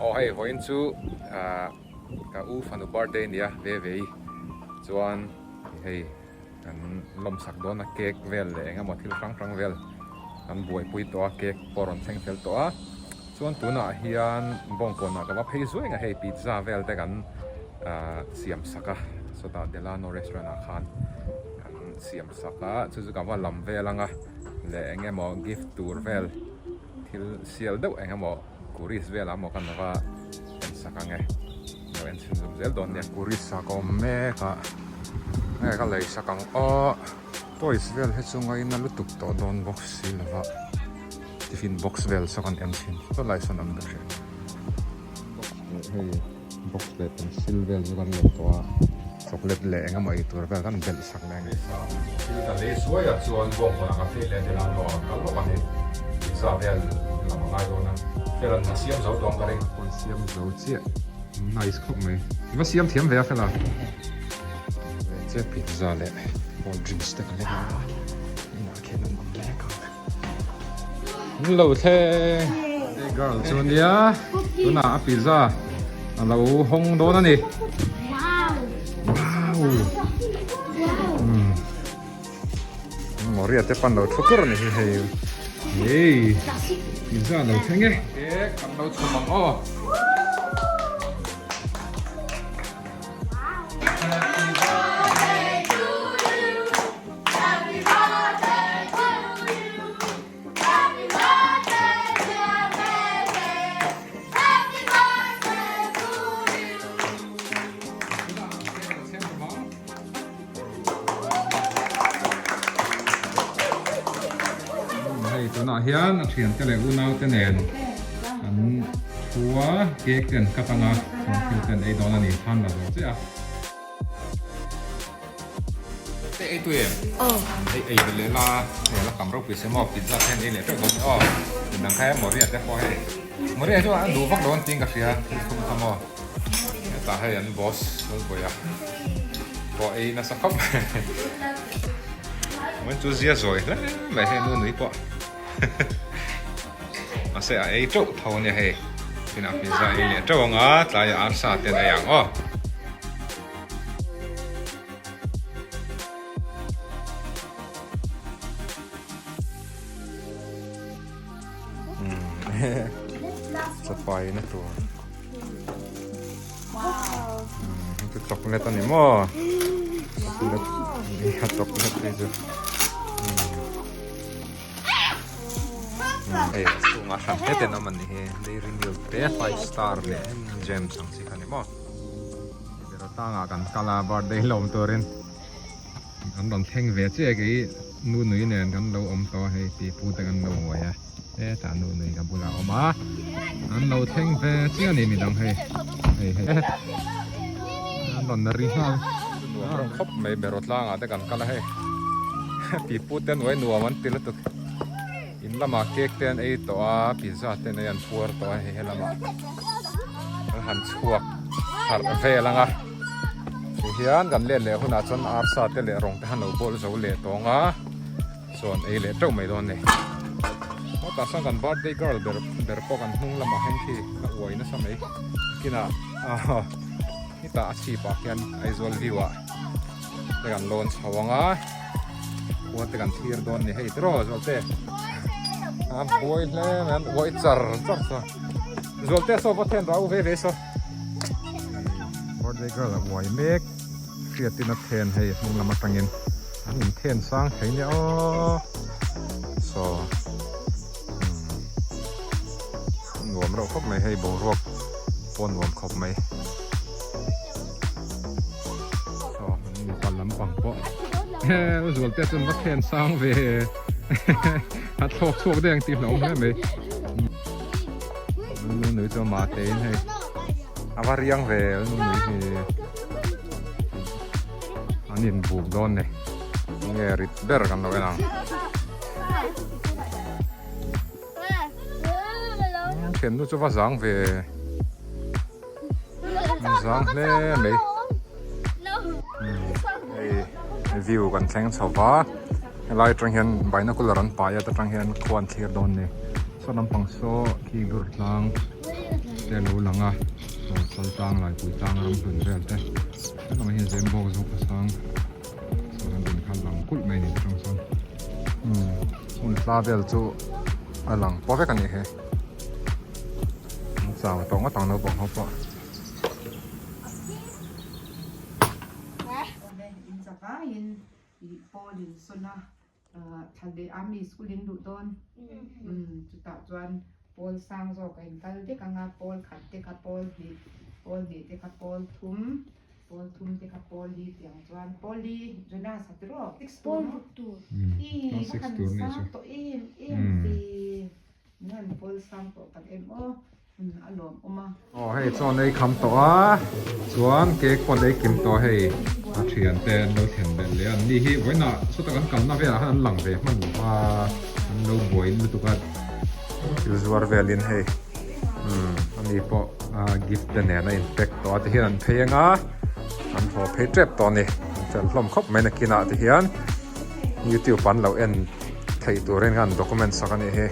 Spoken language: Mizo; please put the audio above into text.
Aw hei vawiin chu ah ka u fanu birthday a nia ve ve i chuan hei kan lawmsak dawn a cake vel leh eng emaw thil hrang hrang vel kan buaipui tawh a cake pawh a rawn thleng fel tawh a chuan tunah hian bawngkawnah ka va phei zuai ang a hei pizza vel te kan ah siam sak a sawtah Delano restaurant ah khan kan siam sak a chu chu ka va lam vel ang a leh eng emaw gift tur vel thil sial deuh eng emaw Kuris velah maw kan va en sak ang e lo en chhun zawm zel dawn nia. Kuris ah ka awm mek a nge ka lei sak ang aw toys vel hi chu ngaina lutuk tawh dawn bawk si lova tiffin box vel saw kan en thin saw lai sawn an ka hria hei box leh pencil vel chu kan lei tawh a chocolate leh eng emaw ei tur vel kan belh sak leh ang thil ka lei suai a chuan bawngkawn ah ka phei leh tel a maw kal lawk a hei pizza vel lam a ngai dawn a fel an siam zo tawng ka ring pawn siam zo chiah nice khawp mai i va siam thiam ve a fela che pizza leh cold drinks te ka lei a inah khian an awm mek ang. An lo thleng Birthday girl chu ania tunah a pizza a lo hawng dawn a ni wow Moria te pan lo thu kur a ni hi hei hei pizza a lo thleng e cake kan lo chhum ang aw. Hei tunah hian a thiante leh unaute nen an thu a cake te an cut anga chuan thil te an ei dawn a ni khan la zawh chiah a. Te ei tui em? Aw. Ei ei ve leh la, hei la kam ropui se maw pizza te hian ei leh teuh dawn ni aw. Midang kha hei Moria te pawh hei. Moria chu a duh vak lo an tiin ka hria thil thum kha maw. Hetah hei an boss Lalbawiha pawh ei nasa khawp mai. Chuan chu zia zawi hle mai hei nu nui pawh. Mahse a ei teuh tho ania hei. Tinah pizza ei leh teuh anga tlaiah arsa te an ei ang aw. Chapai na tur. Hei chu chocolate a ni maw? Chocolate nia chocolate hei chu. Hei a chhungah hran te ten awm a ni hi dairy milk te five star leh gems ang chi kha a ni maw? Tlangah kan kal a birthday lawm turin an rawn thleng ve chiah kei nu nui nen kan lo awm tawh a hei pi pu te kan lo uai a hetah nu nui ka bulah a awm a an lo thleng ve chiah a ni midang hei hei hei an rawn ri nghal nuam reuh khawp mai beraw tlangah te kan kal a hei pi pu te an uai nuam an ti lutuk in lamah cake te an ei tawh a pizza te an ei an puar tawh a hei helamah. An han chhuak harh vel ang a tihian kan let leh hunah chuan arsa te leh rawng te han lo bawl zo leh tawng a chuan ei leh teuh mai dawn a ni hetah sawn kan birthday girl ber ber pawh kan hnung lamah hian khi a uai nasa mai kinah ah hetah a chhip ah khian Aizawl view ah te kan lawn chho ang a khua te kan thlir dawn a ni hei tiraw Zualte a buai hle mai an uai char char chuan. Zualte saw va then rau ve ve saw. Birthday girl a uai mek hriatin a then hei hnung lam atangin an in then sang thei nia aw saw umm nuam reuh khawp mai hei boruak pawh nuam khawp mai saw an mipa lampang pawh he Zualte chuan va then sang ve a thlawk chhuak daih ang tih hlauhawm hle mai. Nu nui chu mah te in hei a va riang ve nu nui hi an in buk dawn ni nge rit ber kan lo en ang thian nu chu va zang ve zang hle mai hei view kan thleng chho va helai atang hian binocular an pai a ta tang hian khua an thlir dawn a ni saw lampang saw khi dur tlang. te a lo lang a saw sal tlang laipui tlang ram hlun vel te helamah hian zembawk zawk a sang saw an din kha lang kulh mai a ni atang sawn umm hmun hla vel chu a lang pawh vek a nih hi an chau tawh ngawt ang naupang ho pawh. Thla leh a mi school in luh dawn chutah chuan pawl sang zawk a in kal vek ang a pawl khat te kha pawl hnih pawl hnih te kha pawl thum pawl thum te kha pawl li tih ang chuan pawl li Jonas a ti rawh six tur maw i va han sang tawh em em ve min han pawl sang tawh tak em aw. A lawm awm a. Aw hei chaw nei kham tawh a, chuan cake pawh nei kim tawh hei a thian te an lo thlen belh leh a, an ni hi vawiinah chutah kan kalna velah khan an lang ve hman lo a, an lo buai lutuk a, thil zuar velin hei umm a ni pawh gift te nen a in pack tawh a ti hian an phei ang a, an haw phei tep tawh a ni, an fel hlawm khawp mai nakinah ti hian youtube an lo en theih turin khan document sak a nih hi.